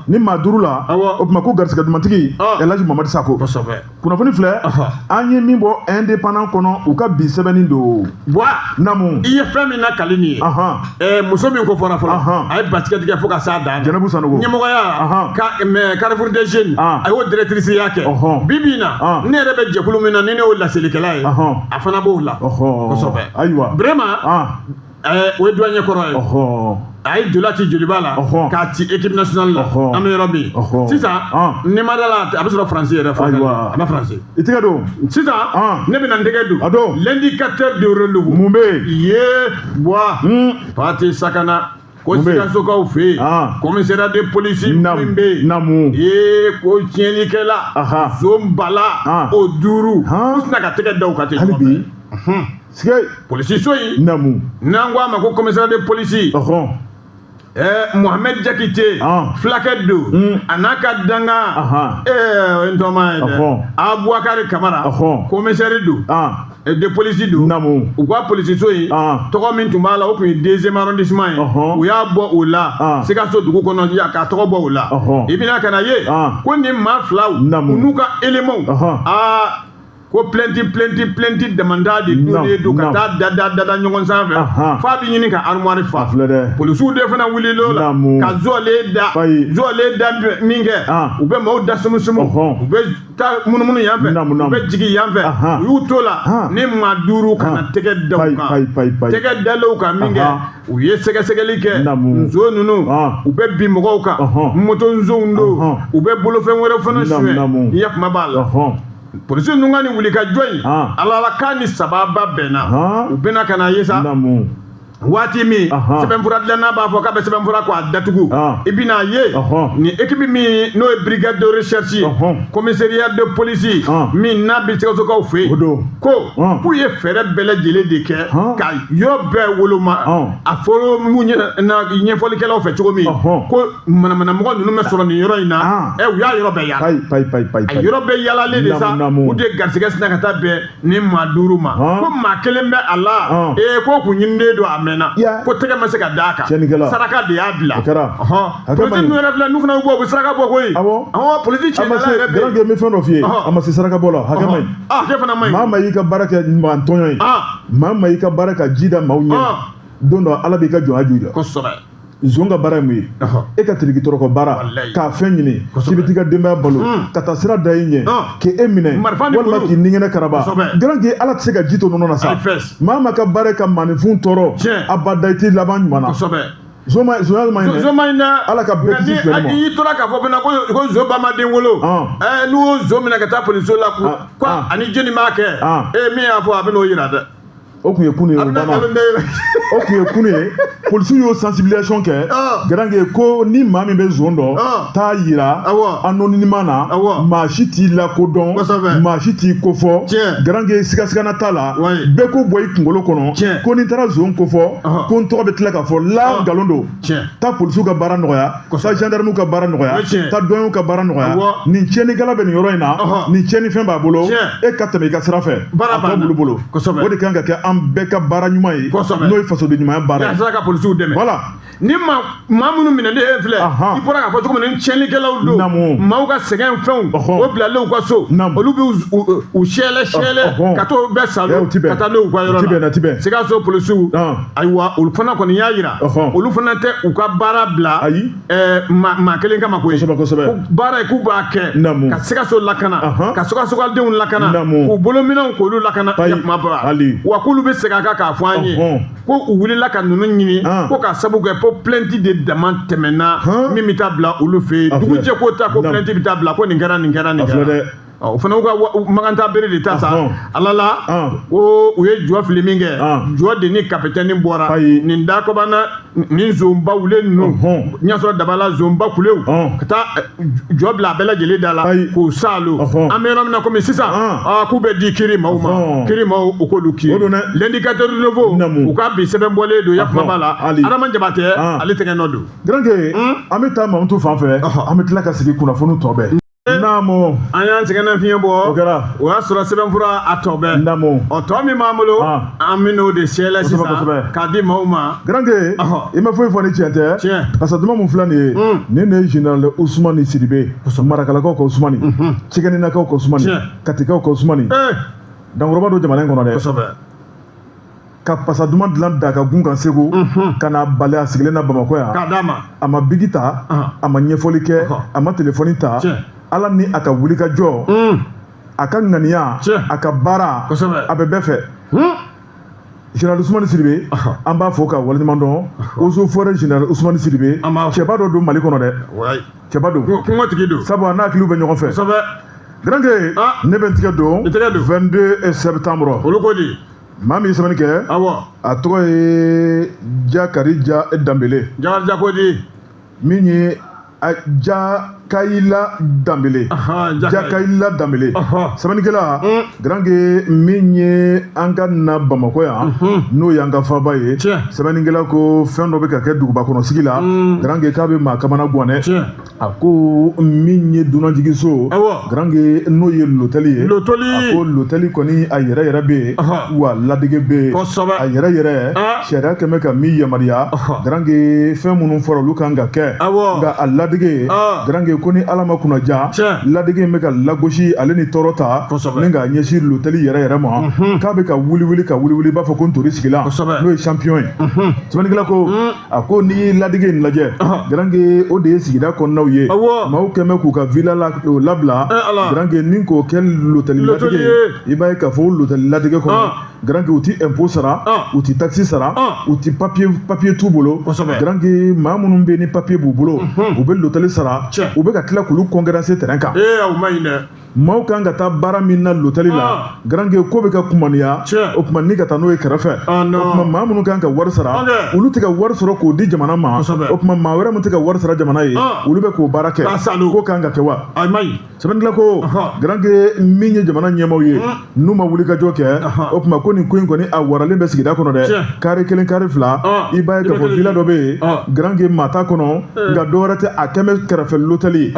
ni maa 5 la. O tuma ko garisɛgɛ dumantigi El Hadj Mohamed Sako. Kunnafoni filɛ, an ye min bɔ Indépendant kɔnɔ, u ka bi sɛbɛnni don. Namu, i ye fɛn min lakali nin ye, muso min ko fɔra fɔlɔ, a ye basket kɛ fo ka s'a dan na. Jɛnɛbu Sanogo ɲɛmɔgɔya ka Carrefour des Jeunes, a y'o directrice ya kɛ. Bi bi in na, ne yɛrɛ bɛ jɛkulu min na, ni ne y'o laselikɛla ye, a fana b'o la kosɛbɛ. Ayiwa, vraiment, o ye douanier kɔrɔ ye. A ye joli ci Joliba la, k'a ci équipe nationale la. An bɛ yɔrɔ min sisan, ni ma da la, a bɛ sɔrɔ Faransi yɛrɛ fɔ. A bɛ Faransi. I tɛgɛ don. Sisan, ne bɛna n tɛgɛ don. L'indicateur de renouveau. Mun bɛ yen? Ye Buwa. Pati Sakana. Ko Sikasokaw fɛ yen, commissariat de police min bɛ yen, ee ko tiɲɛnikɛla zon bala o 5, u tɛna ka tɛgɛ da u kan ten. Hali bi. Polisiso in. Namu. N'an ko a ma ko commissariat de police. Mohamed Jakite, fulakɛ don, a n'a ka danga, o ye n tɔgɔma ye dɛ, Abubakari Kamara, commissaire don, de police don. U ka polisiso in, tɔgɔ min tun b'a la, o tun ye 2e arrondissement ye, u y'a bɔ o la Sikaso dugu kɔnɔ, k'a tɔgɔ bɔ o la. I bɛna ka na ye ko nin maa filaw, u n'u ka éléments, aa Ko plainte plainte plainte damanda de donnen don ka taa da da da ɲɔgɔn sanfɛ f'a bɛ ɲini ka armoire fa. Polisiw de fana wulila o la ka zɔlen da zɔlen da min kɛ, u bɛ maaw da sumusumu, u bɛ taa munumunu yan fɛ, u bɛ jigin yan fɛ. U y'u to la ni maa 5 ka na tɛgɛ da u kan. Tɛgɛ dalen u kan min kɛ, u ye sɛgɛsɛgɛli kɛ. Nson ninnu, u bɛ bin mɔgɔw kan, moto nsonw don, u bɛ bolofɛn wɛrɛ fana suɲɛ. I ya kuma b'a la. Polisi ninnu ka nin wuli ka jɔ in, ala k'a ni sababa bɛnna, u bɛna ka na ye sa. Waati min sɛbɛnfura dilanna b'a fɔ k'a bɛ sɛbɛnfura ko a datugu, i bɛna ye nin équipe min n'o ye brigade de recherche ye, commissariat de police min n'a bɛ Sikasokaw fɛ yen, ko k'u ye fɛɛrɛ bɛɛ lajɛlen de kɛ ka yɔrɔ bɛɛ woloma. A fɔra mun ɲɛfɔlikɛlaw fɛ cogo min ko manamanamɔgɔ ninnu bɛ sɔrɔ nin yɔrɔ in na, ɛ u y'a yɔrɔ bɛɛ yaala. A yɔrɔ bɛɛ yaalalen de sa, u de garisɛgɛ sina ka taa bɛn ni maa 5 ma. Ko maa kelen bɛ a la, ee ko kun ɲininen don a mɛnna, ko tɛgɛ ma se ka d'a kan, saraka de y'a bila. Polisi ninnu yɛrɛ filɛ, n'u fana bɛ bɔ, u bɛ saraka bɔ koyi. Polisi tiɲɛna yɛrɛ bɛ yen. N bɛ fɛn dɔ f'i ye, a ma se saraka bɔ la, hakɛ man ɲi. Hakɛ fana man ɲi. Maa maa y'i ka baara kɛ maa tɔɲɔ ye, maa maa y'i ka baara ka ji da maaw ɲɛ, don dɔ Ala b'i ka jɔnya jɔ i la. Kosɛbɛ. Zon ka baara ye mun ye? E ka tiriki tɔrɔkɔ baara k'a fɛn ɲini k'i bɛ t'i ka denbaya balo, ka taa sira da i ɲɛ k'e minɛ walima k'i ningɛnɛ karaba. Garanke Ala tɛ se ka ji to nɔnɔ na sa. Maa maa ka baara ka maaninfin tɔɔrɔ, abada i t'i laban ɲuman na. Zonya man ɲi dɛ. Ala ka bɛɛ kisi suɲɛni ma. N'i tora k'a fɔ fana ko zon ba ma den wolo, n'u y'o zon minɛ ka taa polisiso la, ko ani jɔnni b'a kɛ, min y'a fɔ a bɛ n'o yira dɛ. O kun ye kunu ye, o banna. O kun ye kunu ye. Polisiw y'o sensibilisation kɛ. Garanke ko ni maa min bɛ zon dɔn, taa yira anonymat na, maa si t'i lakodɔn, maa si t'i kofɔ. Garanke sigasigana t'a la, bɛɛ ko bɔ i kunkolo kɔnɔ ko ni taara zon kofɔ, ko n tɔgɔ bɛ tila k'a fɔ la nkalon don. Taa polisiw ka baara nɔgɔya, taa gendarmew ka baara nɔgɔya, taa douaniers ka baara nɔgɔya. Nin tiɲɛnikɛla bɛ nin yɔrɔ in na, nin tiɲɛnifɛn b'a bolo, e ka tɛmɛ i ka sira fɛ, a tɔ b'olu bolo. O de kan ka kɛ an bɛɛ ka baara ɲuman ye, n'o ye fasoden ɲumanya baara ye. Yaasa ka polisiw dɛmɛ. Voilà. Ni maa minnu minɛlen filɛ, i bɔra k'a fɔ cogo min ni tiɲɛnikɛlaw don, maaw ka sɛgɛn fɛnw o bilalen u ka so, olu bɛ u sɛlɛ sɛlɛ ka t'o bɛɛ salo ka taa n'u ka yɔrɔ la. Sikaso polisiw, ayiwa, olu fana kɔni y'a yira, olu fana tɛ u ka baara bila maa kelen kama koyi. Ko baara ye k'u b'a kɛ ka Sikaso lakana, ka Sikasokadenw lakana, k'u bolominɛnw k'olu lakana. Wa k'olu bɛ segin a kan k'a fɔ an ye ko u wulila ka ninnu ɲini, ko k'a sabu kɛ ko plainte de dama tɛmɛna min bɛ taa bila olu fɛ yen. Dugu jɛ ko ta ko plainte bɛ taa bila ko nin kɛra nin kɛra nin kɛra. O fana y'u ka maganta bere de ta sa. Ala la ko u ye jɔ fili min kɛ, jɔ de ni kapitɛni bɔra nin dakɔbana nin zonba wulen ninnu, ɲasɔrɔ dabala zonba kulew ka taa jɔ bila a bɛɛ lajɛlen da la k'u saalo. An bɛ yɔrɔ min na komi sisan, k'u bɛ di kiri maaw ma, kiri maaw u k'olu kiri. L'indicateur nouveau u ka bi sɛbɛn bɔlen don, ya kuma b'a la. Adama Jabatɛ ale tɛgɛ nɔ don. Garanke, an bɛ taa Mamutu fan fɛ, an bɛ tila ka sigi kunnafoni tɔ bɛɛ. Naamu. An y'an sɛgɛnna fiɲɛ bɔ. O kɛra. O y'a sɔrɔ sɛbɛnfura a tɔ bɛɛ. Naamu. Ɔ tɔ min b'an bolo, an bɛ n'o de sɛlɛ sisan k'a di maaw ma. Garanke, i ma foyi fɔ ni tiɲɛ tɛ. Tiɲɛ. Parce que duman mun filɛ nin ye, nin de ye général Usumani Sidibe. Marakalakaw ka Usumani. Cikɛninakaw ka Usumani. Katikaw ka Usumani. Dankɔrɔba don jamana in kɔnɔ dɛ. Kosɛbɛ. Ka pasa duman dilan da ka gun kan Segu, ka n'a bali a sigilen na Bamakɔ yan. K'a d'a ma. A ma bigi ta, a ma ɲɛfɔli kɛ, a ma telefɔni ta. Ala ni a ka wuli ka jɔ, a ka ŋaniya, a ka baara, a bɛ bɛɛ fɛ. Général Usumani Sidibe, an b'a fo ka waleɲuman dɔn. Eaux et Forêts général Usumani Sidibe, cɛba dɔ don Mali kɔnɔ dɛ. Cɛba don. Kungotigi don. Sabu a n'a hakiliw bɛ ɲɔgɔn fɛ. Kosɛbɛ. Garanke, ne bɛ n tigɛ don. I tɛgɛ don. 22 septembre. Olu ko di? Maa min ye sɛbɛnni kɛ. Awɔ. A tɔgɔ ye Jakarija Danbele. Jakarija ko di? Min ye Jakayila Danbele. Jakayila Danbele. Sɛbɛnnikɛla, Garanke min ye an ka na Bamakɔ yan, n'o y'an ka faaba ye. Sɛbɛnnikɛla ko fɛn dɔ bɛ ka kɛ duguba kɔnɔ sigi la, Garanke k'a bɛ maa kamana gan dɛ. A ko min ye dunanjiginso, Garanke n'o ye lotɛli ye. Lotɛli. A ko lotɛli kɔni a yɛrɛ yɛrɛ bɛ yen, wa ladege bɛ yen. Kosɛbɛ. A yɛrɛ yɛrɛ, sariya kɛmɛ ka min yamaruya, Garanke fɛn minnu fɔra olu kan ka kɛ. Nka a ladege, Garanke ko ni Ala ma kunnaja ladege in bɛ ka lagosi ale ni tɔɔrɔ ta ni k'a ɲɛsin lotɛli yɛrɛ yɛrɛ ma k'a bɛ ka wuli wuli ka wuli wuli i b'a fɔ ko ntori sigilan n'o ye champion ye. Sɛbɛnnikɛla ko a ko n'i ye ladege in lajɛ Garange o de ye sigida kɔnɔnaw ye maaw kɛn bɛ k'u ka villa labila Garange ni k'o kɛ lotɛli ladege ye i b'a ye k'a fɔ o lotɛli ladege kɔnɔ Garange u ti impôt sara u ti taxe sara u ti papier t'u bolo. Garange maa minnu bɛ ni papier b'u bolo u bɛ lotɛli sara u bɛ ka tila k'olu concurrencer terrain kan. Maaw kan ka taa baara min na lotɛli la Garange ko bɛ ka kumaniya o tuma ni ka taa n'o ye kɛrɛfɛ o tuma maa minnu kan ka wari sara olu tɛ ka wari sɔrɔ k'o di jamana ma o tuma maa wɛrɛ min tɛ ka wari sara jamana ye olu bɛ k'o baara kɛ ko kan ka kɛ wa. Sɛbɛnnikɛla ko Garange min ye jamana ɲɛmaaw ye n'u ma wuli ka jɔ kɛ o tuma ko nin ko in kɔni a waralen bɛ sigida kɔnɔ dɛ kare kelen kare fila i b'a ye k'a fɔ villa dɔ bɛ yen Garange maa t'a kɔnɔ nka dɔ wɛrɛ tɛ a kɛn bɛ kɛrɛfɛ lotɛli ye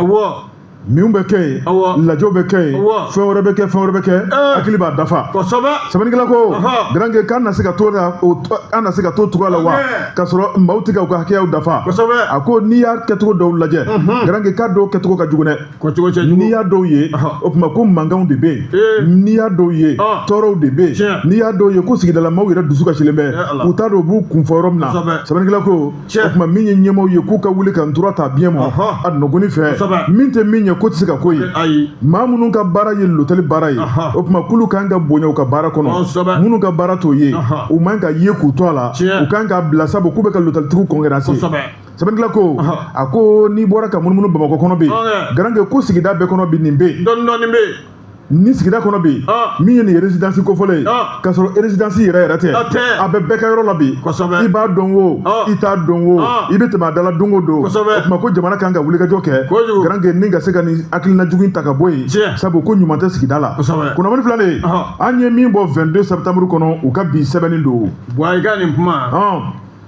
minw bɛ kɛ yen lajɛw bɛ kɛ yen fɛn wɛrɛ bɛ kɛ fɛn wɛrɛ bɛ kɛ hakili b'a dafa. Sɛbɛnnikɛla ko Garange k'an na se ka to an na se ka to cogoya la wa k'a sɔrɔ maaw tɛ ka u ka hakɛyaw dafa. A ko n'i y'a kɛcogo dɔw lajɛ Garange k'a dɔw kɛcogo ka jugu dɛ. N'i y'a dɔw ye o tuma ko mankanw de bɛ yen n'i y'a dɔw ye tɔɔrɔw de bɛ yen n'i y'a dɔw ye ko sigidalamaw yɛrɛ dusu kasilen bɛ u t'a dɔn u b'u kun fɔ yɔrɔ min na. Sɛbɛnnikɛla ko o tuma min ye ɲɛmaaw ye k'u ka wuli ka ntura ta biɲɛ ma a nɔgɔni fɛ min tɛ min ye ko tɛ se ka ko ye. Maa minnu ka baara ye lotɛli baara ye o tuma k'olu kan ka bonya u ka baara kɔnɔ minnu ka baara t'o ye u man ka ye k'u to a la u kan ka bila sabu k'u bɛ ka lotɛlitigiw concurrencer. Sɛbɛnnikɛla ko a ko n'i bɔra ka munumunu Bamakɔ kɔnɔ bi Garange ko sigida bɛɛ kɔnɔ bi nin bɛ yen dɔɔni dɔɔni bɛ yen ni sigida kɔnɔ bi min ye nin résidence kofɔlen ye k'a sɔrɔ résidence yɛrɛ yɛrɛ tɛ a bɛ bɛɛ ka yɔrɔ la bi i b'a dɔn o i t'a dɔn o i bɛ tɛmɛ a da la don o don o tuma ko jamana kan ka wulikajɔ kɛ Garange ni ka se ka nin hakilina jugu in ta ka bɔ yen sabu ko ɲuman tɛ sigida la. Kunnafoni filɛ nin ye an ye min bɔ 22 septembre kɔnɔ u ka bi sɛbɛnni don. Buwa i ka nin kuma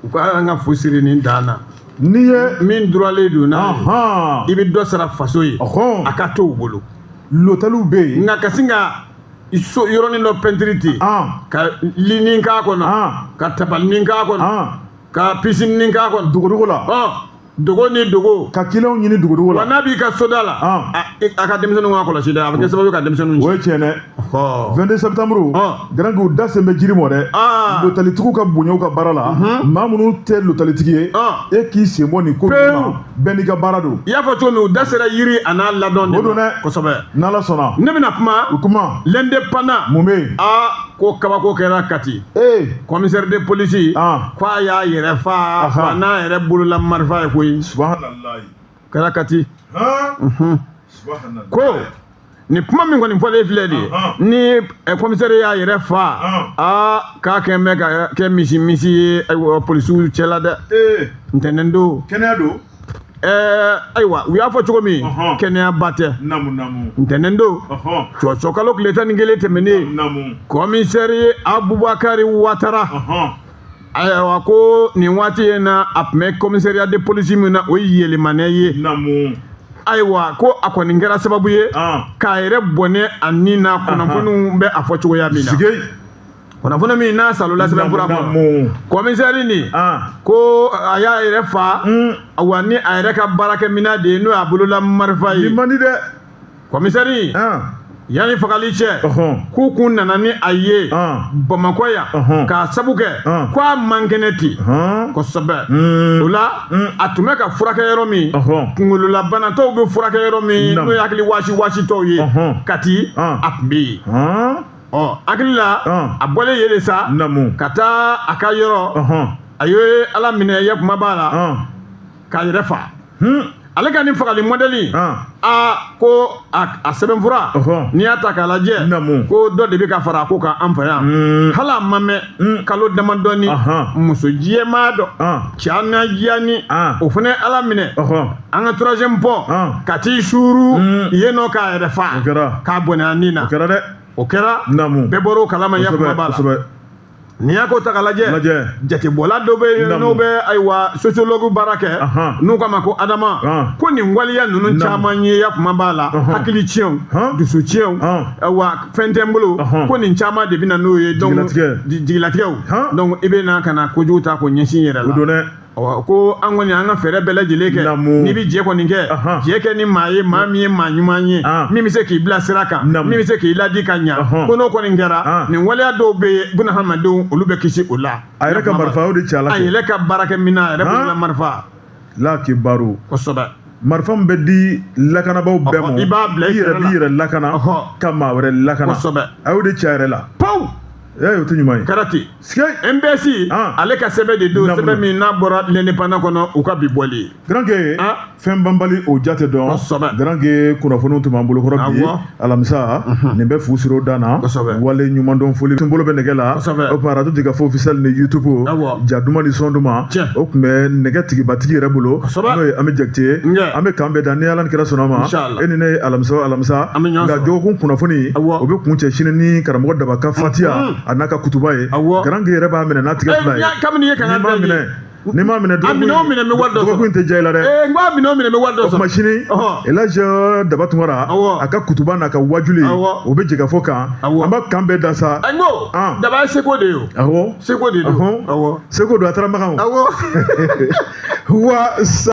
u ka an ka fu siri nin dan na n'i ye min duralen don n'a ye i bɛ dɔ sara faso ye a ka to u bolo. Lotɛliw bɛ yen nka ka sin ka so yɔrɔnin dɔ pɛntiri ten ka linin k'a kɔnɔ ka tabalinin k'a kɔnɔ ka pisinin k'a kɔnɔ dogodogo la dogo ni dogo ka kiliyanw ɲini dogodogo la wa n'a b'i ka soda la a ka denmisɛnninw ka kɔlɔsi dɛ a bɛ kɛ sababu ye ka denmisɛnninw ci. O ye tiɲɛ dɛ. 22 septembre Garange u da sen bɛ jiri mɔ dɛ. Lotɛlitigiw ka bonya u ka baara la maa minnu tɛ lotɛlitigi ye e k'i sen bɔ nin ko ninnu na bɛɛ n'i ka baara don. I y'a fɔ cogo min u da sera yiri a n'a ladɔn de ma. O don dɛ. Kosɛbɛ. N'Ala sɔnna. Ne bɛna kuma. O kuma. L'indépendant. Mun bɛ yen. Ko kabako kɛra Kati. Commissaire de police. Ko a y'a yɛrɛ fa. Wa n'a yɛrɛ bolola marifa ye koyi. Subahanallahi. Kɛra Kati. Ko ni kuma min kɔni fɔlen filɛ de ye ni commissaire y'a yɛrɛ fa k'a kɛ bɛ ka kɛ misi misi ye ayiwa polisiw cɛla dɛ. Ntɛnɛn don. Kɛnɛya don. Ayiwa u y'a fɔ cogo min kɛnɛyaba tɛ ntɛnɛn don cɔcɔkalo tile 11 tɛmɛnen commissaire Abubakari Watara ayiwa ko nin waati in na a tun bɛ commissariat de police min na o ye Yɛlɛmanɛ ye. Ayiwa ko a kɔni kɛra sababu ye k'a yɛrɛ bɔnɛ a ni na kunnafoniw bɛ a fɔ cogoya min na. Kunnafoni min n'a salola sɛbɛnfura kɔnɔ commissaire nin ko a y'a yɛrɛ fa wa ni a yɛrɛ ka baarakɛminɛn de ye n'o y'a bolola marifa ye. Nin man di dɛ. Commissaire yanni fagali cɛ k'u kun nana ni a ye Bamakɔ yan k'a sabu kɛ ko a man kɛnɛ ten kosɛbɛ. O la a tun bɛ ka furakɛ yɔrɔ min kunkololabanatɔw bɛ furakɛ yɔrɔ min n'o ye hakili waasi waasitɔw ye Kati a tun bɛ yen. Hakili la a bɔlen yen de sa ka taa a ka yɔrɔ a ye Ala minɛ ye kuma b'a la k'a yɛrɛ fa. Ale ka nin fagali mɔdɛli a ko a sɛbɛnfura n'i y'a ta k'a lajɛ ko dɔ de bɛ ka fara a ko kan an fɛ yan hali a ma mɛn kalo damadɔni muso jɛman dɔ cana jiyani o fana ye Ala minɛ an ka troisième pont ka t'i suuru yen nɔ k'a yɛrɛ fa k'a bɔnɛ a ni na. O kɛra bɛɛ bɔra o kalama ya kuma b'a la. N'i y'a ko ta k'a lajɛ jatebɔla dɔ bɛ yen n'o bɛ ayiwa sociologue baara kɛ n'u k'a ma ko Adama ko nin waleya ninnu caman ye ya kuma b'a la hakili tiɲɛw dusu tiɲɛw ayiwa fɛn tɛ n bolo ko nin caman de bɛ na n'o ye donc jigilatigɛw donc i bɛ na ka na kojugu ta k'o ɲɛsin i yɛrɛ la. Ko an kɔni an ka fɛɛrɛ bɛɛ lajɛlen kɛ n'i bɛ jɛ kɔni kɛ jɛ kɛ ni maa ye maa min ye maa ɲuman ye min bɛ se k'i bila sira kan min bɛ se k'i ladi ka ɲa ko n'o kɔni kɛra nin waleya dɔw bɛ yen bunahadamadenw olu bɛ kisi o la. A yɛrɛ ka marifa o de ci a la. A yɛrɛ ka baarakɛminɛn a yɛrɛ bolola marifa. Lakibaru. Kosɛbɛ. Marifa min bɛ di lakanabaaw bɛɛ ma. I b'a bila i yɛrɛ b'i yɛrɛ lakana ka maa wɛrɛ lakana. Kosɛbɛ. A y'o de ci a yɛrɛ la. Pawu. Ee o tɛ ɲuman ye. Kɛra ten. MPS ale ka sɛbɛn de don sɛbɛn min n'a bɔra l'Indépendant kɔnɔ u ka bi bɔli ye. Garanke fɛn banbali o jate dɔn. Kosɛbɛ. Garanke kunnafoniw tun b'an bolo kɔrɔ bi alamisa nin bɛ fu siri o dan na. Kosɛbɛ. Wale ɲumandɔn foli tun bolo bɛ nɛgɛ la. Kosɛbɛ. O tuma arajo Jɛkafɔ officiel ni YouTube. Ja duman ni sɔn duman. Tiɲɛ. O tun bɛ nɛgɛ tigibatigi yɛrɛ bolo. Kosɛbɛ. N'o ye Ami Jakite ye. An bɛ kan bɛɛ da ni Ala ni kira sɔnna ma. Inchallah. E ni ne ye alamisa o alamisa. An bɛ ɲɔgɔn nka sɔrɔ. dɔgɔkun kunnafoni. Awɔ. O bɛ kuncɛ sini ni karamɔgɔ Daba ka fatiya a n'a ka kutuba ye. Awɔ. Garanke yɛrɛ b'a minɛ n'a tigɛ fila ye. Kabini ye kan N'i m'a minɛ n'i m'a minɛ a minɛ o minɛ n bɛ wari dɔ sɔrɔ. dɔgɔkun in tɛ diya i la dɛ. N ko a minɛ o minɛ n bɛ wari dɔ O tuma sɔrɔ. sini Elhaji Daba Tunkara Awɔ. a ka kutuba n'a ka wajuli Awɔ. o bɛ jɛkafɔ kan Awɔ. an b'a kan bɛɛ da sa. N ko Daba ye seko de ye o. Awɔ. Seko de don. Awɔ. Awɔ. Seko don a taara Makan o. Awɔ. Wa sa.